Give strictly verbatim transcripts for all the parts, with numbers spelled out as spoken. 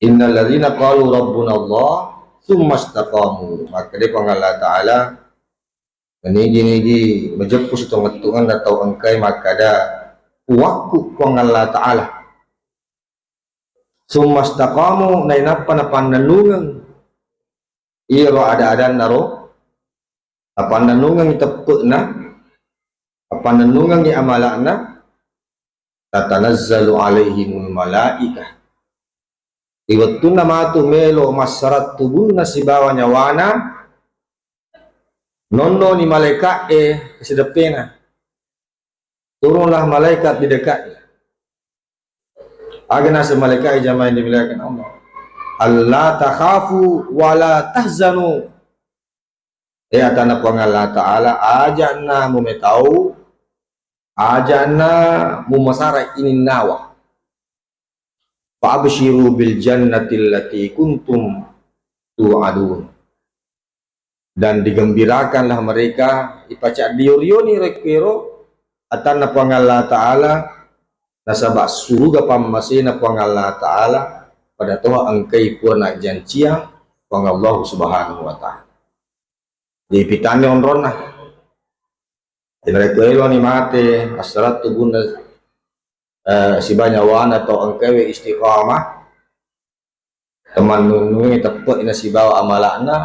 Innalladzina qalu rabbunallah tsumma istaqamu. Makkeda Puang Allah Ta'ala, nigi-nigi majeppu sitongettungenna tau engkae makkeda, "Puakku Puang Allah Ta'ala." Tsumma istaqamu, nainappa napannennungeng iyaro ada-adanna ro, napannennungengngi teppe'na, napannennungengngi amala'na, tatanazzalu alaihimul malaikah. Ri wettunna matu melo massarat tubunna sibawa nyawana, nonnoni malaika'e kasideppena. Turunlah malaikat di dekatnya. Aga naseng malaikat jamaah yang dimuliakan Allah. "Alla takhafu wa la tahzanu." Eh, atanna Puang Allah Ta'ala, aja'na mumetau, aja'na mumasara ininnawa. "Fa absyiru bil jannati allati kuntum tu'adun." Dan digembirakanlah mereka, ipacaddio-rioni rekkero atanna Puang Allah Ta'ala, nasaba suruga pammasena Puang Allah Ta'ala, pada toha engkai pura najjanciang Puang Allah Subhanahu wa Ta'ala. Dipitanni onronna. Jadi, narekko eloni mate, assarat tubunna, eh, siba nyawana tau engkawe istiqamah, temannunungi teppe'na sibawa amala'na,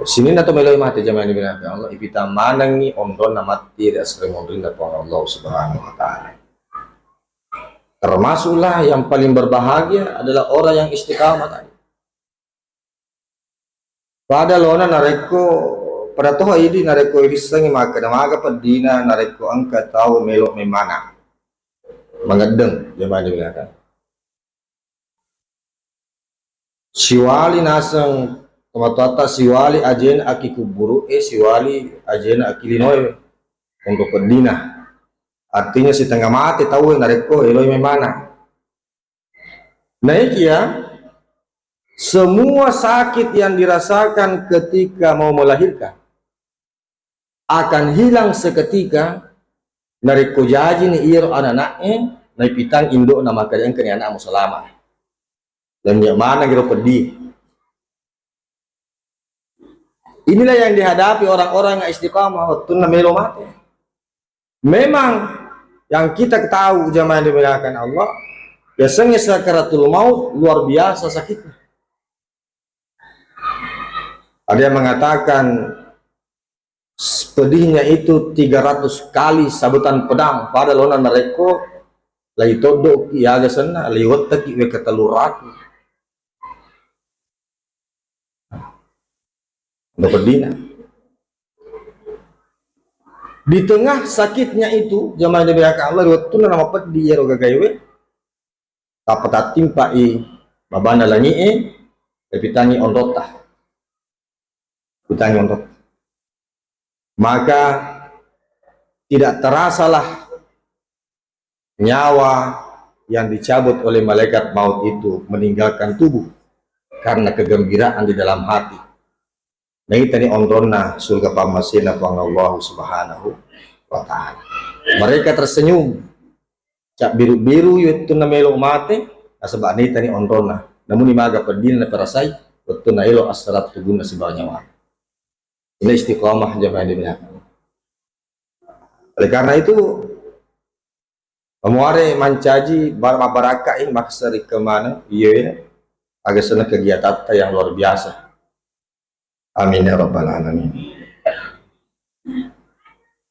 sininna to meloi mate jamaah yang dimuliakan Allah, ipitang manengngi onronna matti ri asreng onrinna Puang Allah Subhanahu wa Ta'ala. Termasuklah yang paling berbahagia adalah orang yang istiqamah tadi. Pada lona narekko, pada toha idi narekko irissengngi makkeda maga peddina narekko engka tau melo memana. Mangeddeng, jamaah dimuliakan. Siwali naseng tomatoatta, siwali ajena aki kubburu'e, siwali ajena aki linoe, onro peddina. Artinya setengah mate tauwe narekko eloi memana. Naikia, semua sakit yang dirasakan ketika mau melahirkan akan hilang seketika narekko jajini iyaro anana'e, naipitang indo'na makkeda engkani ana'mu salama. Lennye maneng iro peddi. Inilah yang dihadapi orang-orang yang istiqamah wettunna melo mate. Memang yang kita ketahui jamaah yang dimuliakan Allah, biasanya sakaratul maut luar biasa sakitnya. Ada yang mengatakan pedihnya itu tiga ratus kali sabetan pedang pada lona narekko lai toddo ki yaga senna, lai wettaki wekka tellu ratu. Udah pedina. Di tengah sakitnya itu, jamaah yang dimuliakan Allah, di wettunna nama peddi ero gagaiwe, tappa tattimpai babana langi'e, tapitangi onrotta. Pitangi onrotta. Maka tidak terasalah nyawa yang dicabut oleh malaikat maut itu meninggalkan tubuh karena kegembiraan di dalam hati. Naitani onronna surga pammasena Puang Allah Subhanahu wa Ta'ala. Mereka tersenyum, cabbiru-biru wettunna melo mate, nasaba naitani onronna. Namuni maga peddina naperasai wettunna elo assarat tubunna sibawa nyawa. Ini istiqomah jamaah yang dimuliakan. Oleh karena itu, Mamuare mancaji bar-, mabbarakkai maksari kemana, iya, aga senna kegiatatta yang luar biasa. Amin ya rabbal alamin.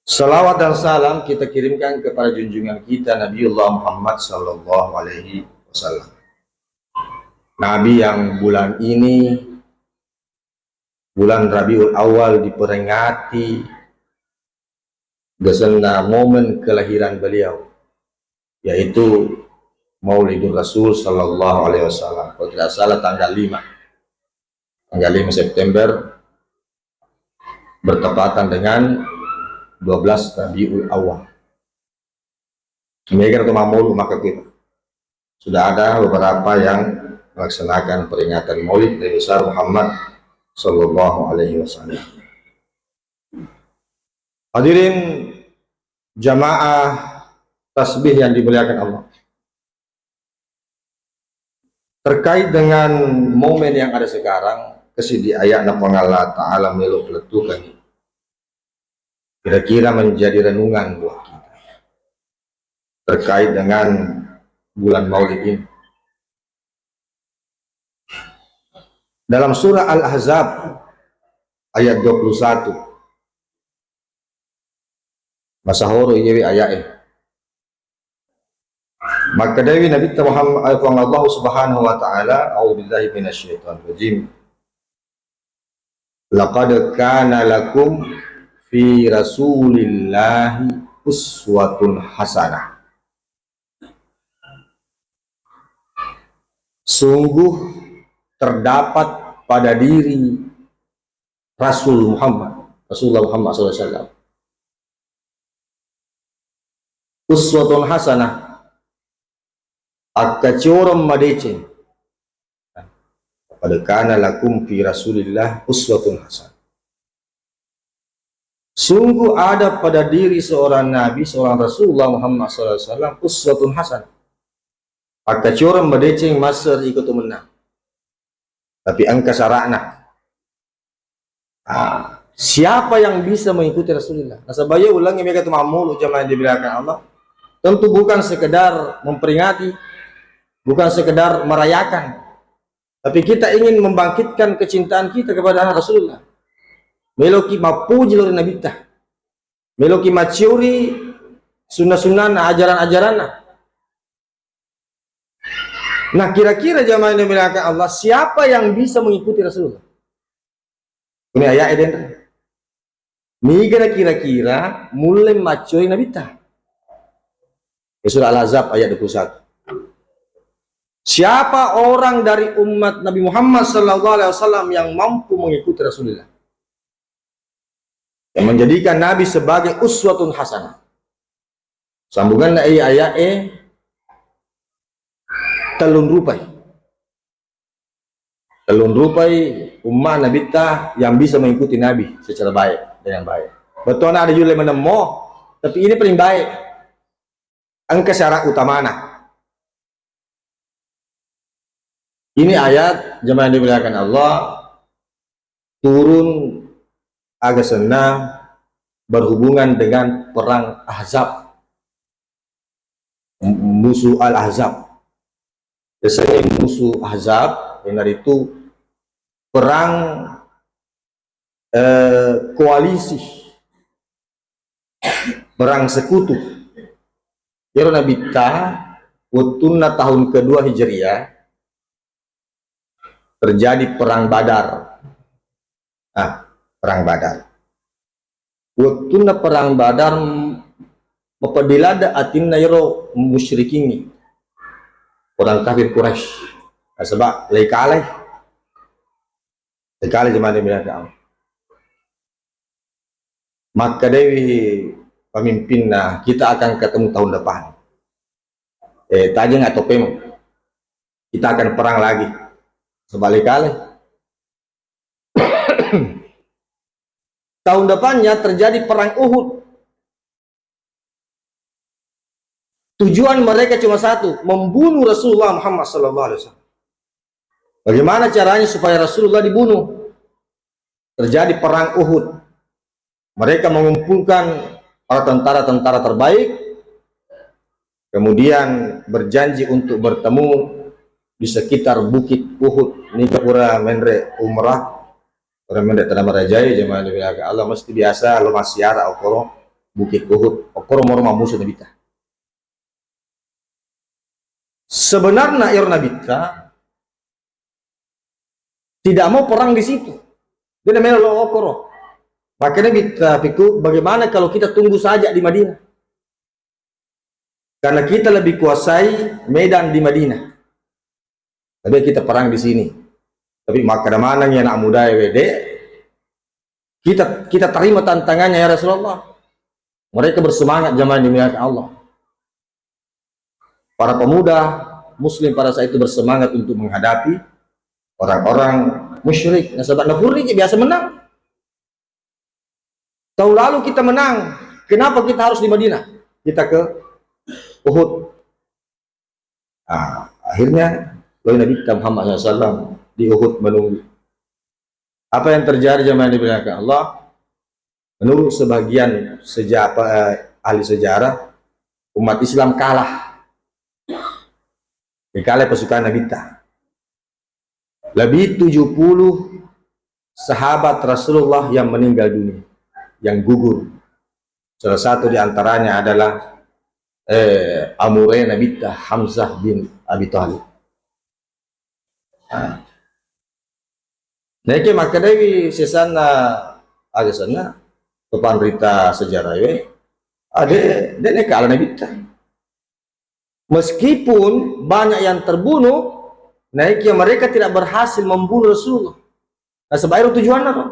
Salawat dan salam kita kirimkan kepada junjungan kita Nabiullah Muhammad sallallahu alaihi wasallam. Nabi yang bulan ini, bulan Rabiul Awal, diperingati gasenna momen kelahiran beliau, yaitu Maulidur Rasul sallallahu alaihi wasallam. Kalau tidak salah tanggal lima. Tanggal lima September bertepatan dengan dua belas Rabiul Awal. Mega tu mamulu maka kita. Sudah ada beberapa yang melaksanakan peringatan Maulid Nabi besar Muhammad sallallahu alaihi wasallam. Hadirin jamaah tasbih yang dimuliakan Allah. Terkait dengan momen yang ada sekarang, keseddi ayatna Puang Allah Ta'ala melo pelettukan, kira-kira menjadi renungan buat kita terkait dengan bulan Maulid ini. Dalam surah Al-Ahzab ayat dua puluh satu, masahoro iyewe aya'e. Makkedai Nabitta Muhammad, eh, Puang Allah Subhanahu wa Ta'ala, "A'udzubillahi minasyaitonirrajim. Laqad kana lakum fi Rasulillahi uswatun hasanah." Sungguh terdapat pada diri Rasul Muhammad, Rasulullah Muhammad sallallahu alaihi wasallam, uswatun hasanah, akkacioreng madeceng. Qad kana lakum fi Rasulillah uswatun hasanah. Sungguh ada pada diri seorang nabi, seorang Rasulullah Muhammad sallallahu alaihi wasallam, uswatun hasanah. Akkacioreng madeceng, masseri iko tu mennang. Tapi engka syaratna. Ah, siapa yang bisa mengikuti Rasulullah? Nasaba iya ulengnge mega tu mammulu, jamaah yang dimuliakan Allah. Tentu bukan sekedar memperingati, bukan sekedar merayakan, tapi kita ingin membangkitkan kecintaan kita kepada Rasulullah. Meloki mappuji lao ri Nabitta. Meloki macciori sunna-sunnana, ajaran-ajaranna. Nah, kira-kira, jamaah yang dimuliakan Allah, siapa yang bisa mengikuti Rasulullah? Ini ayat eden. Niga na kira-kira mulle macciori Nabitta? Ya, surah Al-Ahzab ayat dua puluh satu. Siapa orang dari umat Nabi Muhammad sallallahu alaihi wasallam yang mampu mengikuti Rasulullah? Yang menjadikan Nabi sebagai uswatun hasanah. Sambunganna iya aya'e, tellung rupai. Tellung rupai umma Nabitta yang bisa mengikuti Nabi secara baik, dengan baik. Bettuanna ada juga menemmo, tapi ini paling baik. Engka syarat utamana. Ini ayat, jamaah yang dimuliakan Allah, turun aga senna berhubungan dengan perang Ahzab, m-, musuh Al-Ahzab. Biasanya musuh Ahzab, iyanaritu perang, eh, koalisi, perang sekutu. Iyaro Nabitta, wettunna tahun kedua Hijriah, terjadi perang Badar. Ah, perang Badar. Wettunna perang Badar, m-, mapeddi ladde atinna iyaro musyrikingnge, orang kafir Quraisy. Nasaba lei kalai. Lei kalai, jamaah yang dimuliakan Allah. Makkedai pemimpinna, "Kita akan ketemu tahun depan." Eh, tajeng atau pemeng. Kita akan perang lagi. Sebalik kali. Tahun depannya terjadi perang Uhud. Tujuan mereka cuma satu, membunuh Rasulullah Muhammad sallallahu alaihi wasallam. Bagaimana caranya supaya Rasulullah dibunuh? Terjadi perang Uhud. Mereka mengumpulkan para tentara-tentara terbaik, kemudian berjanji untuk bertemu di sekitar Bukit Uhud. Ini pura menre umrah, pura menre Tanah Marajaya, jamaah yang dimuliakan Allah, mesti biasa lo massiara okoro Bukit Uhud, okoro moro mamusu Nabitta. Sebenarnya ero Nabitta tidak mau perang di situ. Dia melo lo okoro. Makanya Nabitta pikku, bagaimana kalau kita tunggu saja di Madinah? Karena kita lebih kuasai medan di Madinah. Tapi kita perang di sini. Tapi makkeda maneng ya anak muda ya wede, kita, kita terima tantangannya ya Rasulullah. Mereka bersemangat, jamaah yang dimuliakan Allah. Para pemuda muslim pada saat itu bersemangat untuk menghadapi orang-orang musyrik. Nasaba nafurri biasa menang. Tahun lalu kita menang. Kenapa kita harus di Madinah? Kita ke Uhud. Ah, akhirnya Lalu Nabi Muhammad sallallahu alaihi wasallam di Uhud menunggu. Apa yang terjadi, jamaah yang dimuliakan Allah? Menurut sebagian seja-, apa, eh, ahli sejarah, umat Islam kalah. Dikalah pasukan Nabi ta. Lebih tujuh puluh sahabat Rasulullah yang meninggal dunia, yang gugur. Salah satu di antaranya adalah, eh, amure Nabi ta, Hamzah bin Abi Thalib. Nah. Naekiya makkedai sesanna, aga senna, to panrita sejarah we, ade, de' naikala Nabi ta. Meskipun banyak yang terbunuh, naekiya mereka tidak berhasil membunuh Rasulullah. Nasaba ero tujuanna, Pak.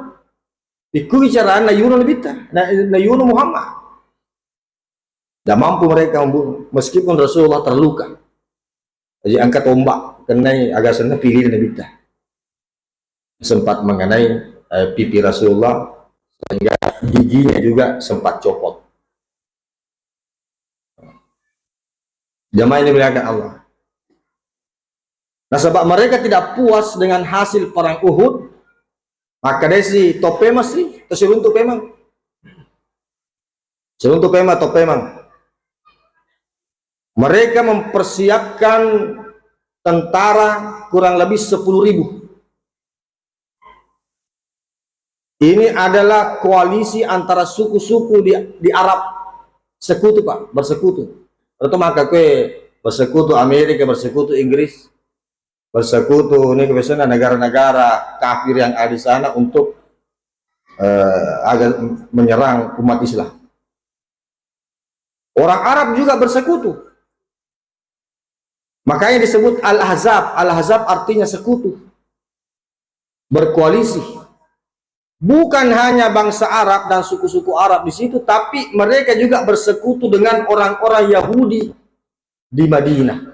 Ikku bicara na yuno Nabi ta, na, na yuno Muhammad. Tidak mampu mereka membunuh, meskipun Rasulullah terluka. Jadi angkat tombak, kenai aga senna, pili Nabi ta. Sempat mengenai, eh, pipi Rasulullah, sehingga giginya juga sempat copot. Jamaah yang dimuliakan Allah. Nasaba mereka tidak puas dengan hasil perang Uhud, maka desi tope masri, to siruntu pemang. Siruntu pemang, to pemang. Mereka mempersiapkan tentara kurang lebih sepuluh ribu. Ini adalah koalisi antara suku-suku di, di Arab. Sekutu, Pak, bersekutu. Atau maka kue bersekutu Amerika, bersekutu Inggris, bersekutu ini kebiasaan negara-negara kafir yang ada di sana untuk, eh, agar menyerang umat Islam. Orang Arab juga bersekutu. Makanya disebut Al-Ahzab. Al-Ahzab artinya sekutu, berkoalisi. Bukan hanya bangsa Arab dan suku-suku Arab di situ, tapi mereka juga bersekutu dengan orang-orang Yahudi di Madinah.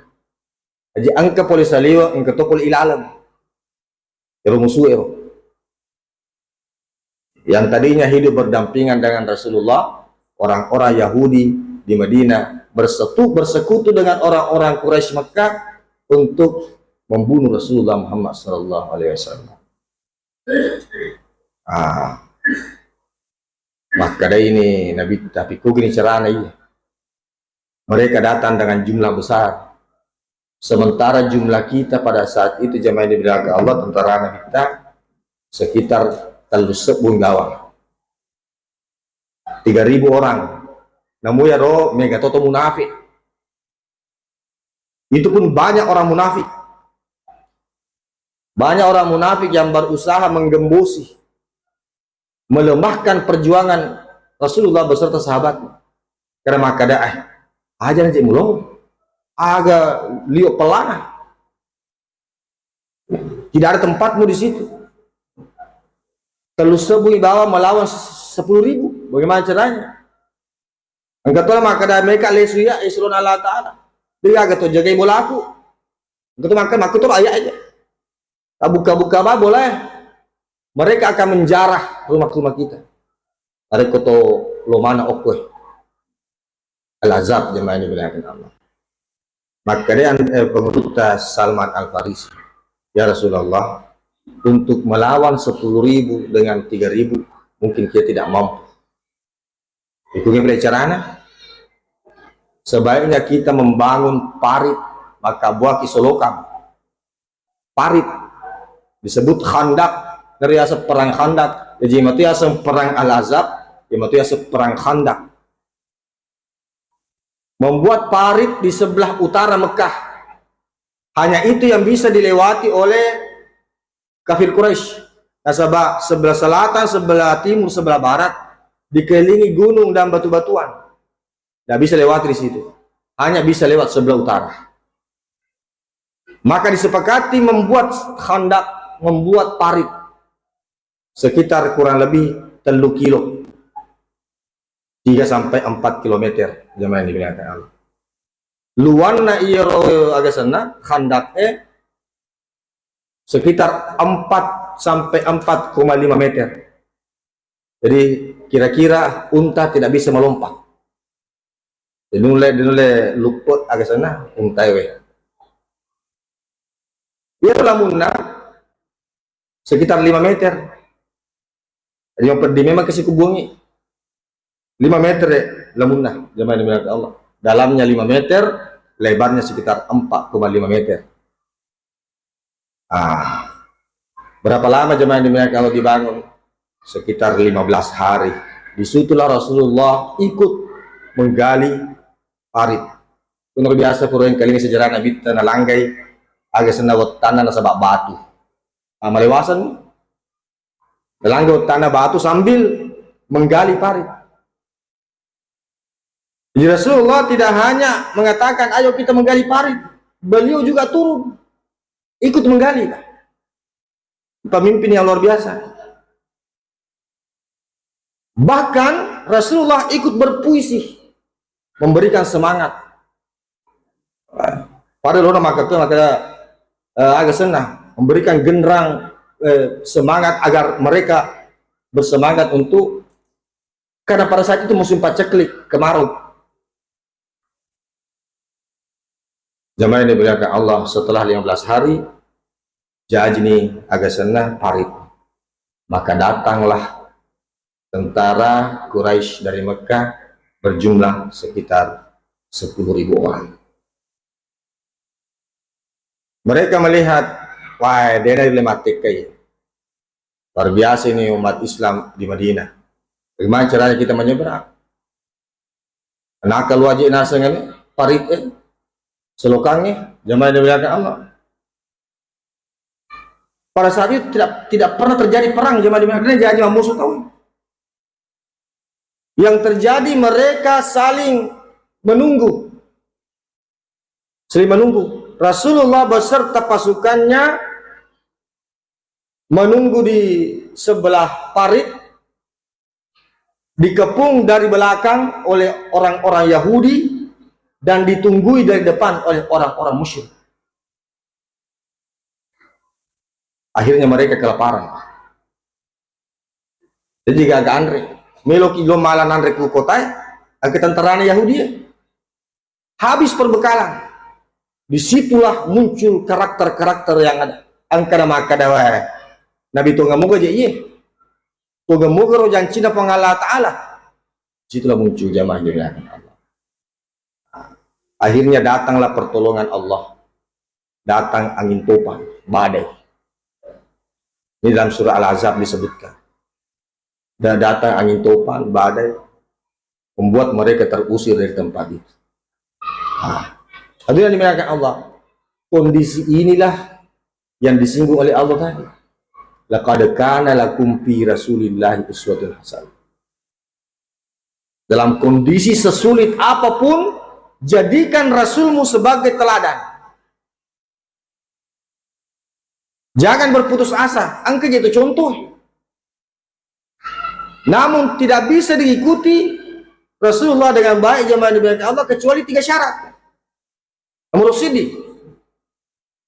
Jadi engka pole saliweng, engka to pole ilaleng. Ero musuh ero. Yang tadinya hidup berdampingan dengan Rasulullah, orang-orang Yahudi di Madinah bersetu-, bersekutu dengan orang-orang Quraisy Mekah untuk membunuh Rasulullah Muhammad sallallahu alaihi wasallam. Ah. Makkedai ni Nabi, tapi kugini carana iya. Mereka datang dengan jumlah besar. Sementara jumlah kita pada saat itu, jamaah yang dimuliakan Allah, tentara Nabi ta sekitar tellu sebbu bawang. Tiga ribu orang. Namu iyaro mega toto munafik. Itu pun banyak orang munafik. Banyak orang munafik yang berusaha menggembosi, melemahkan perjuangan Rasulullah beserta sahabatnya. Karena makkeda, eh, aja nanti mulo, aga liok pelana. Tidak ada tempatmu di situ. Tellu sebbu ibawa melawan sepuluh ribu. Bagaimana caranya? Engka to makkeda meka lesu iya, isurona Allah Ta'ala. Degaga to jagai bolaku. Engka to makkeda, makku to ayat aja. Tabukka-bukka ba bola, mereka akan menjarah rumah-rumah kita. Narekko to lo mana okkoe. Al-Azab, jemaah yang dimuliakan Allah. Makkeda, eh, pengurutta Salman Al-Farisi, "Ya Rasulullah, untuk melawan sepuluh ribu dengan tiga ribu, mungkin kita tidak mampu." Ikuti beda carana. Sebaiknya kita membangun parit, maka buah kisolokang. Parit disebut khandak, dari asal perang khandak. Jadi, matu asal perang Al-Azab, ya, matu asal perang khandak. Membuat parit di sebelah utara Mekah. Hanya itu yang bisa dilewati oleh kafir Quraisy. Nasaba sebelah selatan, sebelah timur, sebelah barat dikelilingi gunung dan batu-batuan. Tidak bisa lewati di situ. Hanya bisa lewat sebelah utara. Maka disepakati membuat khandak, membuat parit sekitar kurang lebih tellu kilo, tiga sampai empat kilometer, jemaah yang dimuliakan Allah. Luanna iyaro agasenna khandak e sekitar empat sampai empat koma lima meter. Jadi kira-kira unta tidak bisa melompat. Jadi nulle, nulle luppe agasenna unta e we. Iyaro lamunna sekitar lima meter. Jadi mapeddi memang kasi kubbuangngi. Lima meter, eh, lamunna, jamaah yang dimuliakan Allah. Dalamnya lima meter, lebarnya sekitar empat koma lima meter. Ah, berapa lama, jamaah yang dimuliakan Allah, dibangun? Sekitar lima belas hari. Di situlah Rasulullah ikut menggali parit. Itu luar biasa, pura engkalinga sejarah Nabitta nalanggai aga senna wettanna nasaba batu. Ah, malewasan. Nalanggai wettanna batu sambil menggali parit. Jadi Rasulullah tidak hanya mengatakan, "Ayo kita menggali parit." Beliau juga turun, ikut menggali, Pak. Pemimpin yang luar biasa. Bahkan Rasulullah ikut berpuisi, memberikan semangat. Pada lona maka, maka, eh, aga senna, memberikan genderang, eh, semangat agar mereka bersemangat untuk, karena pada saat itu musim paceklik, kemarau. Jamaah yang dimuliakan Allah, setelah lima belas hari, jajini aga senna parit. Maka datanglah tentara Quraisy dari Mekah berjumlah sekitar sepuluh ribu orang. Mereka melihat, "Wah, dena le mattekai. Luar biasa ini umat Islam di Madinah. Bagaimana caranya kita menyeberang?" Nakal wajib naseng ini, parit, eh, selokangnge, jamaah yang dimuliakan Allah. Pada saat itu tidak, tidak pernah terjadi perang, jamaah yang dimuliakan Allah, jadi mammusu tau. Yang terjadi, mereka saling menunggu. Saling menunggu. Rasulullah beserta pasukannya menunggu di sebelah parit, dikepung dari belakang oleh orang-orang Yahudi dan ditunggui dari depan oleh orang-orang musyrik. Akhirnya mereka kelaparan. Jadi gaga anre. Meloki lo mala nanre ku kotae, aga tentarana Yahudi. Habis perbekalan. Disitulah muncul karakter-karakter yang ada. Engka na makkada wae. Nabi Tonga moga je iye. Tonga moga ro jancina Puang Allah Ta'ala. Situlah muncul, jamaah yang dimuliakan Allah. Akhirnya datanglah pertolongan Allah. Datang angin topan, badai. Ini dalam surah Al-Ahzab disebutkan. Da-, datang angin topan, badai, membuat mereka terusir dari tempat itu. Nah, hadirin dimuliakan Allah, kondisi inilah yang disinggung oleh Allah tadi. "Laqad kana lakum fi Rasulillahi uswatun hasanah." Dalam kondisi sesulit apapun, jadikan Rasulmu sebagai teladan. Jangan berputus asa. Engka je itu contoh. Namun tidak bisa diikuti Rasulullah dengan baik, jamaah yang dimuliakan Allah, kecuali tiga syarat. Nomor siji,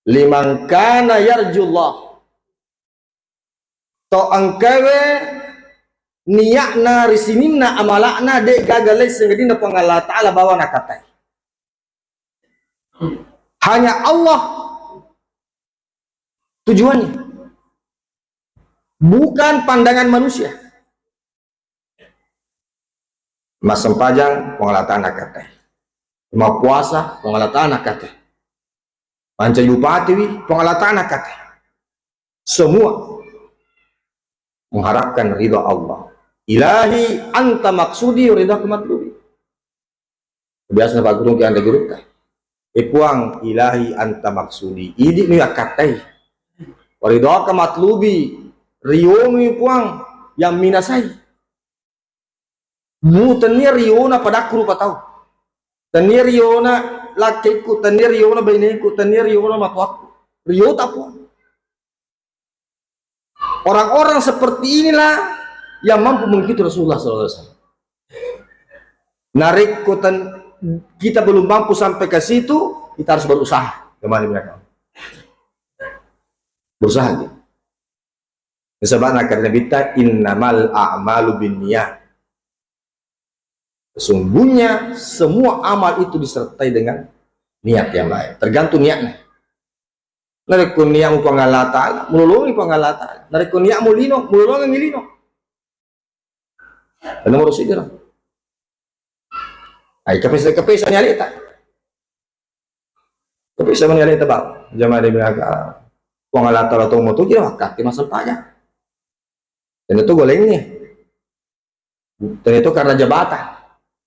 "Liman kana yarjullah." To engkae niatna ri sininna amala'na de' gaga lesseng ri Puang Allah Ta'ala bawang nakkatai. Hanya Allah tujuannya. Bukan pandangan manusia. Massempajang, Puang Allah Ta'ala nakkatai. Mappuasa, Puang Allah Ta'ala nakkatai. Mancaji bupatiwi, Puang Allah Ta'ala nakkatai. Semua mengharapkan ridha Allah. "Ilahi anta maksudi wa ridhaka matlubi." Biasa na Pak Guru ki ande gurutta. "Eh Puang, ilahi anta maksudi." Idi' mi akkatai. "Wa ridhaka matlubi." Riomi Puang yang minasai. Mu tennia riona padakku rupa tau. Tennia riona lakkekku, tennia riona baineku, tennia riona matoakku. Riota Puang. Orang-orang seperti inilah yang mampu mengikuti Rasulullah sallallahu alaihi wasallam. Narekko ten-, kita belum mampu sampai ke situ, kita harus berusaha. Kembali belakang. Berusaha gitu. Nasaba nakkeda Nabitta, "Innamal a'malu binniyat." Sesungguhnya semua amal itu disertai dengan niat yang baik. Tergantung niatnya. Narekko niatmu Puang Allah Ta'ala, mulolongi Puang Allah Ta'ala. Narekko niatmu lino, mulolongi lino. Dan nomor sidira. Ai kapesa, kapesa ni aleta. Kapesa ni aleta, Bang. Jamaah di belakang. Puang Allah Ta'ala to moto jira wakati masempajang. Dan itu golengnge. Dan itu karena jabatan.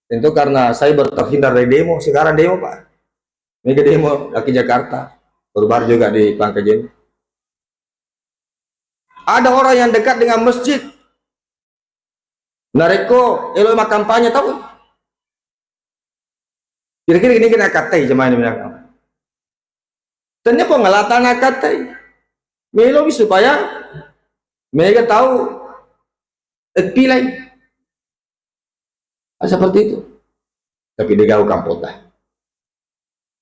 Dan itu karena saya baru terhindar dari demo. Sekarang demo, Pak. Mega demo lagi Jakarta. Baru-baru juga di Pangkajen. Ada orang yang dekat dengan masjid. Narekko elo makkampanye tau. Kira-kira ini kena katai jamaah ini bilang. Tanya Puang Allah Ta'ala katai. Melomi supaya mega tau epilai. Ah, seperti itu. Tapi dia gau kampota.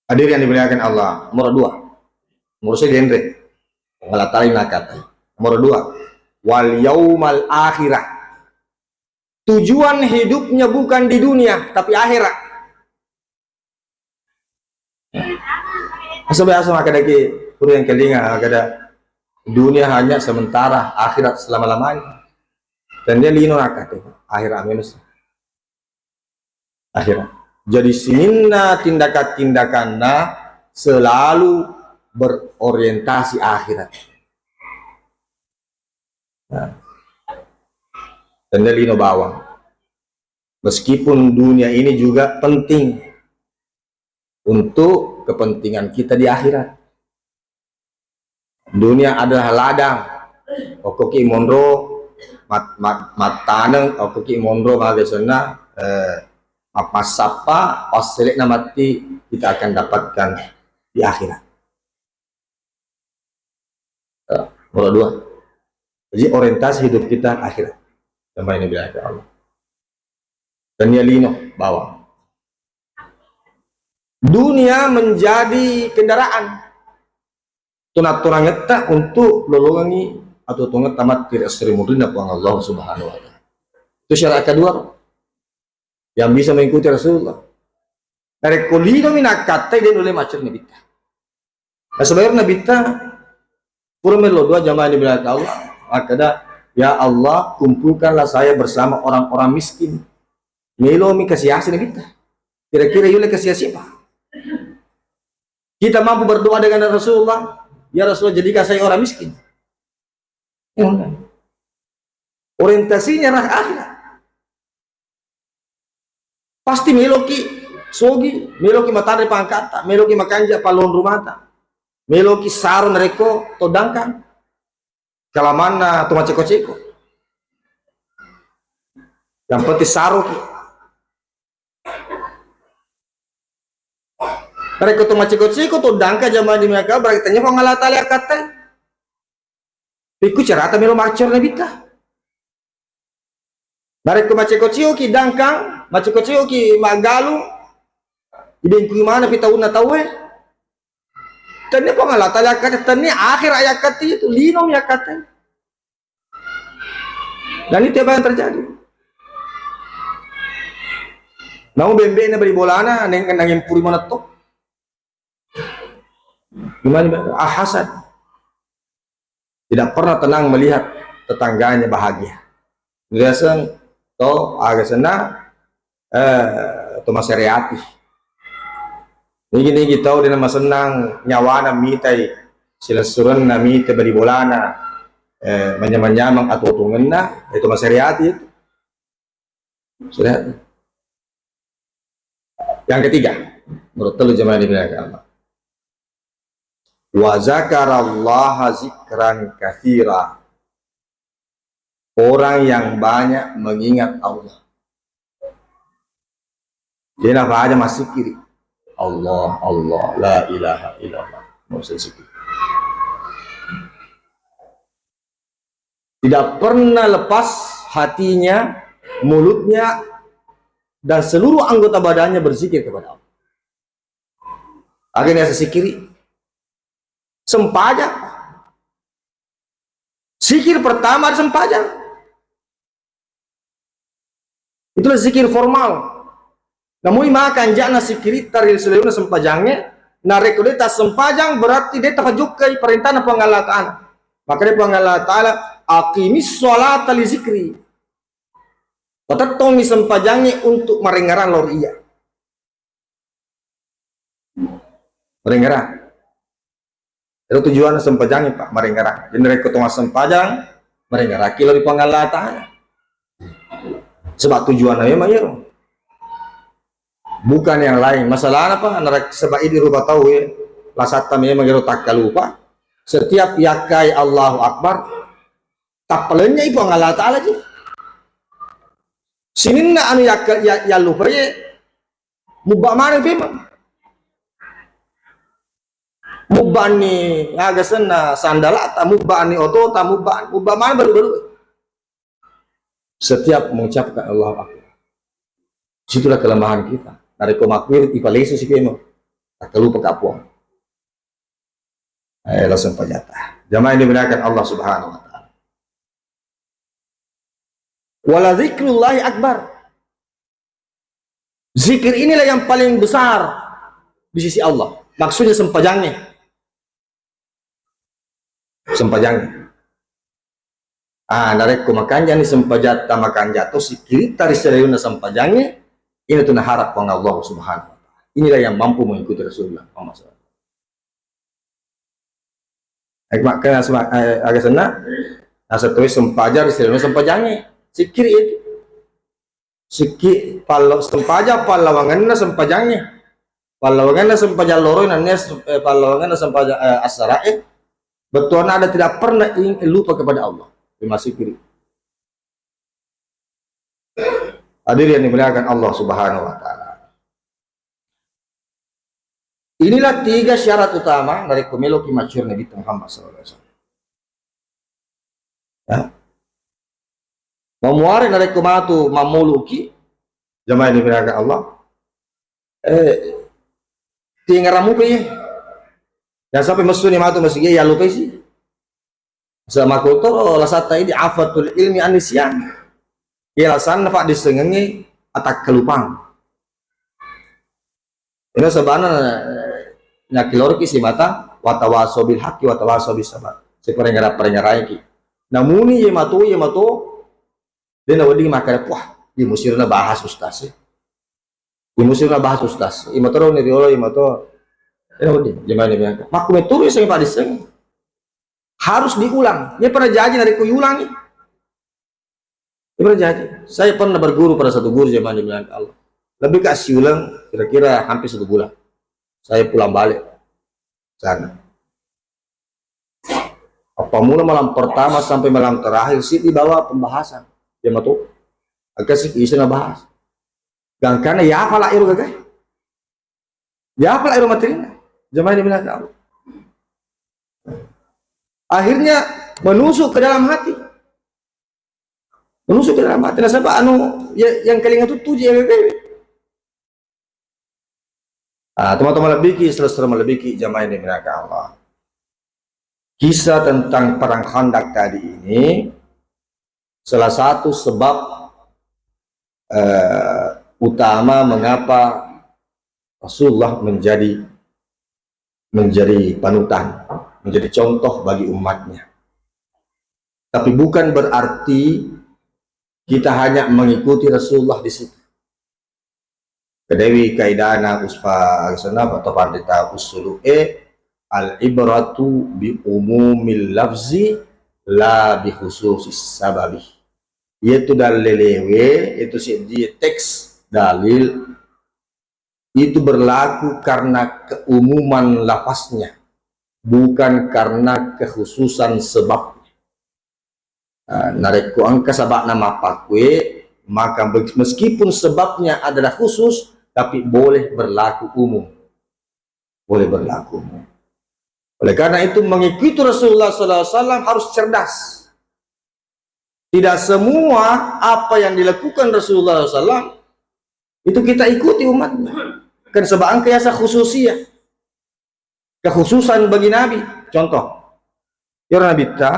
Hadir yang dimuliakan Allah, nomor dua. Nomor saya genre. Mengalatari nakata. Nomor dua. Wal yaumal akhirah. Tujuan hidupnya bukan di dunia, tapi akhirat. Asa biasa maka daki pura yang kelinga, kada dunia hanya sementara, akhirat selama-lamanya. Dan dia lino nakata, akhirat minus. Akhirat. Jadi sininna tindakan-tindakanna selalu berorientasi akhirat. Nah, tenda lino bawang. Meskipun dunia ini juga penting untuk kepentingan kita di akhirat. Dunia adalah ladang. Okkoki monro mat-, mat-, mattaneng, okkoki monro mabiasanna, eh, mat-, massappa, passelekna matti kita akan dapatkan di akhirat. Eh, nomor dua. Jadi orientasi hidup kita akhirat. Sampai ini bilang ke Allah. Dan ya lino bawang. Dunia menjadi kendaraan. Tuna-tunangetta untuk lolongangi atau tungetta matti ri esso ri munrinna Puang Allah Subhanahu wa Ta'ala. Itu syarat kedua yang bisa mengikuti Rasulullah. Narekko linomi nakkattai, de nulle macceri Nabitta. Nasaba ero Nabitta pura melo doa jamaah di belakang Allah, makkeda, "Ya Allah, kumpulkanlah saya bersama orang-orang miskin." Melomi kasi-asi Nabitta. Kira-kira yulle kasi-asi apa? Kita mampu berdoa dengan Rasulullah, "Ya Rasulullah, jadikan saya orang miskin." Ya, enggak. Orientasinya arah akhirat. Pasti meloki sogi, meloki matanre pangkatta, meloki makanja pallonrumata, meloki saro narekko toddangkang. Kalamanna to maceko-ceko. Yang penting saroki. Narekko to maceko-ceko toddangkang jamaah di maka, berarti tanya Puang Allah Ta'ala akkatta. Pikku carata melo maccor Nabitta. Narekko maceko-cekoki dangkang, maceko-cekoki maggalung, ibengkui mana pi taunna tauwe. Tennia Puang Allah Ta'ala yakkatta, tennia akhirat yakkatta itu, linomi yakkatta. Dan itu apa yang terjadi. Namu bembe'na bali bolana, neng-, nangempuri manetto. Gimana, Pak? Ah, hasad. Tidak pernah tenang melihat tetangganya bahagia. Biasa to aga senna, eh, to masereati. Nigi-nigi tau dena masennang nyawana mitai silessurenna, mita bali bolana, eh, manyamang-nyamang atuo-tuongenna, itu masereati itu. Sudah. Yang ketiga, menurut telu jamaah di belakang Allah. Wa zakarallaha zikran katsira. Orang yang banyak mengingat Allah. Jadi apa aja masih kiri. Allah, Allah, la ilaha illallah. Mau saya sikit. Tidak pernah lepas hatinya, mulutnya, dan seluruh anggota badannya berzikir kepada Allah. Akhirnya saya sikiri. Sempajang. Sikir pertama ada sempajang. Itulah zikir formal. Namui maka anja'na sikiritta ri saliwenna sempajangnge, Narekko de' tassempajang, berarti de' tapajukkai perintahna Puang Allah Ta'ala. Makanya Puang Allah Ta'ala, "Aqimis sholata li zikri." Patettongi sempajangnge untuk marengngerang lao ri Iyya. Marengngerang. Itu tujuanna sempajangnge, Pak, marengngerang. Jadi, rekko to massempajang, marengngeraki lao ri Puang Allah Ta'ala. Sebab tujuanna memang iyaro. Bukan yang lain. Masalahna, Pak, narekko sebab idi rupa tau, ya, lasatta memang iyaro takkalupa. Setiap yakkai Allahu Akbar, tappalennyai Puang Allah Ta'ala ji. Sininna anu yakka-, ya-, yallupai, mubba maneng memang. Mubbani aga senna sandalata, mubbani otota, mubba, mubba maneng balu-balu. Setiap mengucapkan Allahu Akbar. Situlah kelemahan kita. Narekko makkuiru ipalesu si pemo. Takkalupa ka Puang. Eh, langsung pajata. Jamaah yang dimuliakan Allah Subhanahu wa Ta'ala. Wala zikrullahi akbar. Zikir inilah yang paling besar di sisi Allah. Maksudnya sempajangnge. Sempajangnge. Ah, narekko makanjani sempajatta, makanja to sikkiritta ri selainna sempajangnge, ina tu naharap Puang Allah Subhanahu wa Ta'ala. Inilah yang mampu mengikuti Rasulullah Muhammad sallallahu alaihi wasallam. Eh, makkeda sema-, eh, aga senna? Naseng tauwe sempajang ri selainna sempajangnge. Sikkiri itu. Sikki pallo-, sempajang pallawangenna sempajangnge. Pallawangenna sempajang loro, nennia se-, eh, pallawangenna sempajang, eh, assara'e. Bettuanna ada tidak pernah ing-, lupa kepada Allah. Terima sikkiri. Hadirin yang dimuliakan Allah Subhanahu wa Ta'ala. Inilah tiga syarat utama narekko meloki maccuri Nabi Muhammad sallallahu alaihi wasallam. Ya. Mamuare narekko matu mammuluki, jamaah yang dimuliakan Allah, eh, tingaramu pe, ya. Jangan sampai messu ni matu masigi, ya lupa isi. Sama kultur, lasatta ini afatul ilmi anisian. Iya lasanna, Pak, disengengi atak kelupang. Ina sabana, eh, nakkiloroki simata, watawaso bil haqqi, watawaso bis sabar. Siparengara-, parengaraiki. Namuni ye mato, ye mato, de nawedding makkeda, "Wah, ye musirna bahas ustaz, eh. Ye musirna bahas ustaz. Ye mato ni riolo, ye mato." De nawedding, jemaah ini bilang, "Makku meturu sing padiseng." Harus diulang. Ini pernah jaji narekko diulangi. Ini pernah jaji. Saya pernah berguru pada satu guru zaman di Minangkabau. Lebih ke siulang kira-kira hampir satu bulan. Saya pulang balik sana. Apa mula malam pertama sampai malam terakhir sih dibawa pembahasan. Dia matu. Agak sih isi bahas. Gangkana ya apa lah itu gagai. Ya apa lah itu materinya. Zaman di Minangkabau. Akhirnya menusuk ke dalam hati. Menusuk ke dalam hati. Nasaba anu, ya, yang kalinga tu tuji ya, bebe. Ah, teman-teman lebih ki, saudara-saudara lebih ki, jamaah yang dimuliakan Allah. Kisah tentang perang Khandaq tadi ini salah satu sebab, eh, utama mengapa Rasulullah menjadi, menjadi panutan, menjadi contoh bagi umatnya. Tapi bukan berarti kita hanya mengikuti Rasulullah di situ. Kedewi kaidana uspa, agasana, atau pandita usulu e, al ibratu bi umumil lafzi la bi khususis sababi. Yaitu dalil lewe, itu sidi teks dalil itu berlaku karena keumuman lafaznya, bukan karena kekhususan sebabnya. Ah, narekko engka sababna mappakkue, maka be-, meskipun sebabnya adalah khusus, tapi boleh berlaku umum. Boleh berlaku umum. Oleh karena itu, mengikuti Rasulullah sallallahu alaihi wasallam harus cerdas. Tidak semua apa yang dilakukan Rasulullah sallallahu alaihi wasallam itu kita ikuti umatnya. Kan sebab engka yasa khususiyah. Kekhususan bagi Nabi. Contoh, iyaro Nabitta,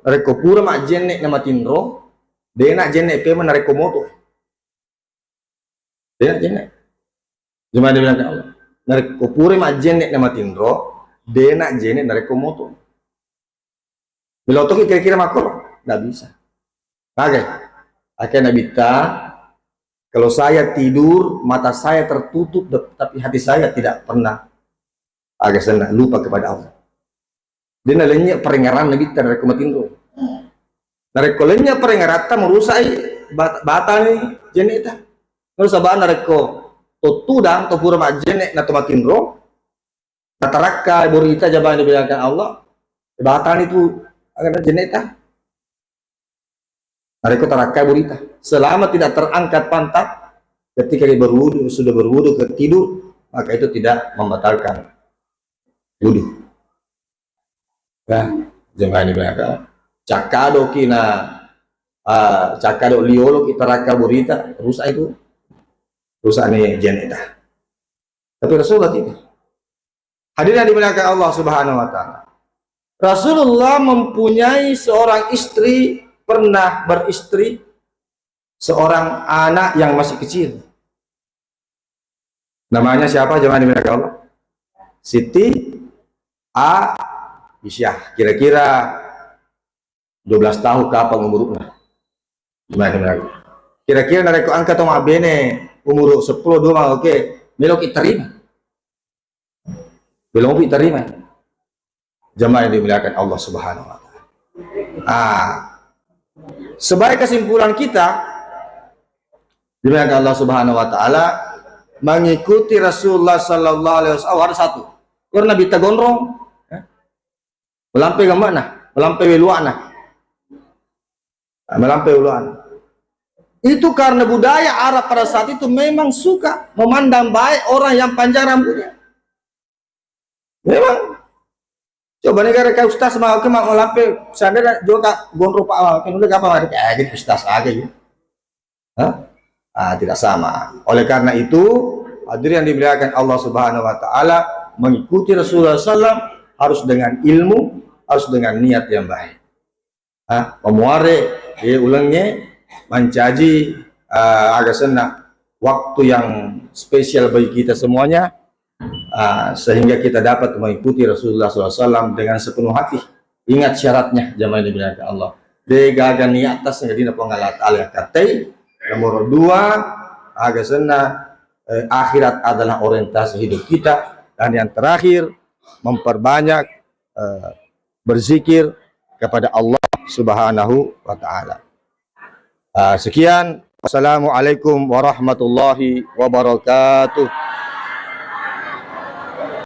rekko pura majjenne na matinro, dena jenne pema narekko moto. Dena jenne. Cuma dia bilang ke Allah. Narekko pura majjenne' na matinro, de' na jenne' narekko moto. Melo toki kira-kira makkoro? Nggak bisa. Magai? Akhirnya Nabitta, kalau saya tidur, mata saya tertutup, tapi hati saya tidak pernah, aga senna, lupa kepada Allah. De' nalennye' parengngeranna Nabitta narekko matinro. Narekko lennye' parengngeratta, merusa'i bat-, batalni jenne'ta. Terus sabana narekko to tudang, to pura majjenne' na to matinro, natarakka burita, jamaah dimuliakan Allah, batalni tu aga jenne'ta. Narekko tarakkai burita, selama tidak terangkat pantat, ketika dia berwudu, sudah berwudu ke tidur, maka itu tidak membatalkan wudu. Ya, jamaah ini berangkat. Cakkadoki na, ah, cakkado lioloki tarakka burita, rusak itu. Rusak ni jenne'ta. Tapi Rasulullah tidak. Hadirin yang dimuliakan Allah Subhanahu wa Ta'ala. Rasulullah mempunyai seorang istri, pernah beristri seorang anak yang masih kecil. Namanya siapa, jemaah dimuliakan Allah? Siti Aisyah. Kira-kira dua belas tahun kapang umurna. Jemaah dimuliakan. Kira-kira narekko engka to mabbene umur seppulo dua, oke, meloki terima. Belum terima. Jamaah yang dimuliakan Allah Subhanahu wa Ta'ala. Ah, sebagai kesimpulan kita, dimuliakan Allah Subhanahu wa Ta'ala, mengikuti Rasulullah Sallallahu Alaihi Wasallam harus satu. Karena Nabitta gondrong, ya. Melampe gammakna, melampe weluana. Nah, melampe weluana. Itu karena budaya Arab pada saat itu memang suka memandang baik orang yang panjang rambutnya. Memang. Coba nih, gara-gara ustaz mau ke, mau lampe, seandainya juga gondrong, Pak, mau ke, udah gampang, ada kayak gitu, ustaz aja gitu. Hah? Ah, tidak sama. Oleh karena itu, hadirin yang dimuliakan Allah Subhanahu wa Ta'ala, mengikuti Rasulullah sallam harus dengan ilmu, harus dengan niat yang baik. Ah, memuare, eh, ulengnge, mancaji, ah, aga senna waktu yang spesial bagi kita semuanya, ah, sehingga kita dapat mengikuti Rasulullah sallallahu alaihi wasallam dengan sepenuh hati. Ingat syaratnya, jamaah yang dimuliakan Allah. De gaga niat atas, jadi Puang Allah Ta'ala yang katai. Nomor dua, aga senna, eh, akhirat adalah orientasi hidup kita. Dan yang terakhir, memperbanyak, eh, berzikir kepada Allah Subhanahu wa Ta'ala. Ah, sekian. Wassalamualaikum warahmatullahi wabarakatuh.